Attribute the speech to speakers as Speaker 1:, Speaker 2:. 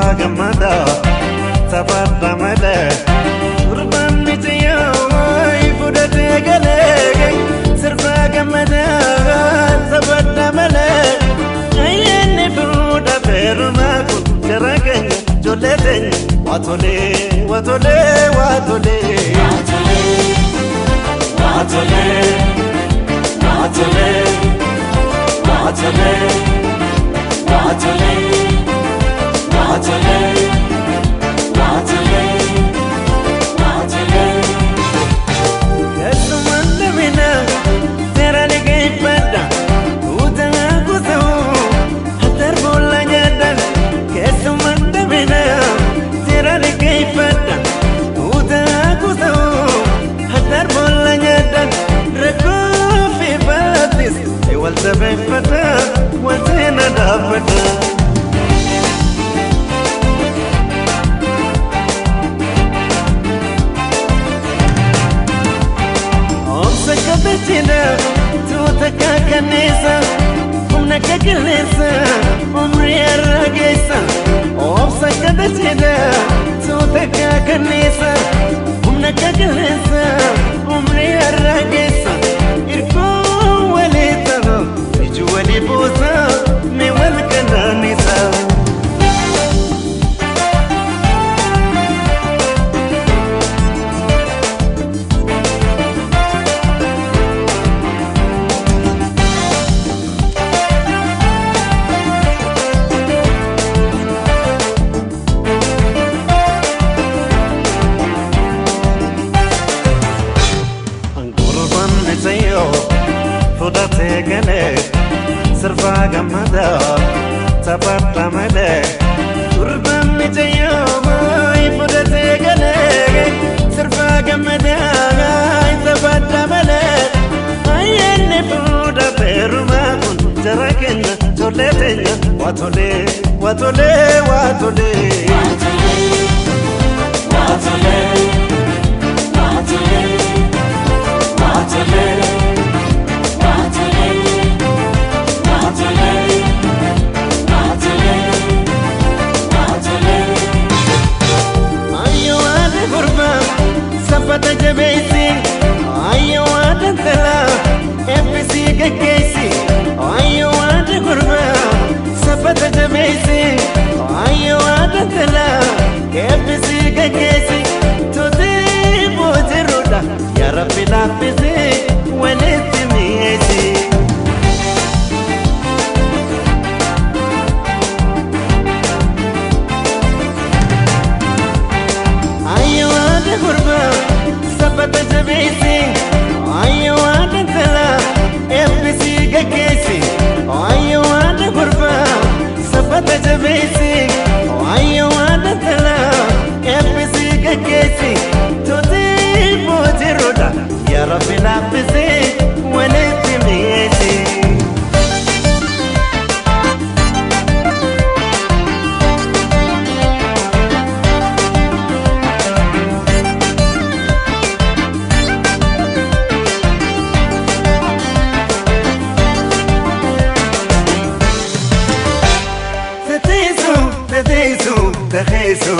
Speaker 1: Sirbaa gammadaa taphaadha malee gurbaan mijaa'oo fudhatee galee sirbaa gammadaa taphaadha malee ayyaanni fuudha feerumaa kun jara keenya ijoollee teenya waatolee waatolee waatolee.
Speaker 2: Waatolee waatolee waatolee waatolee. Waatolee, waatolee, waatolee.
Speaker 1: Keessumaan dabina seera liqeeffadha tuutaa kuusa'u hatar boolla nyaadha. Keessumaan dabina seera liqeeffadha tuutaa kuusa'u hatar boolla nyaadha. Rakkoo fi baattis wal jabeeffata wal seena dhaabbata. Kabajina tuuta kakanneessa humna kakaleessa umrii arrageessa. Obsa kabajina tuuta kakanneessa humna kakaleessa umrii arrageessa. Irkoo walii ta'u iji walii buusa mee wal kanaanisa. Fudhatee galee sirbaa gammadaa taphaadha malee gurbaan mijaa'oo fudhatee galee sirbaa gammadaa taphaadha malee ayyaanni fuudha feerumaa kun jara keenya ijoollee teenya waatolee waatolee waatolee.
Speaker 2: Waatolee, waatolee, waatolee. Waatolee, waatolee, waatolee.
Speaker 1: Ayyoo haadha gurbaa saffata jabeessi ayyoo haadha intalaa eebbisii gaggeessi ayyoo haadha gurbaa saffata jabeessi ayyoo haadha intalaa eebbisii gaggeessi tuutii boojiruudha yaa rabbi laaffisee walitti mi'eessi. Ayyoo haadha gurbaa saffata jabeessi ayyoo haadha intalaa eebbisii gaggeessi ayyoo haadha gurbaa saffata jabeessi ayyoo haadha intalaa eebbisii gaggeessi tuutii boojiruudha yaa rabbi laaffisee walitti mi'eessi. Teteesu, teteesu, teteesu,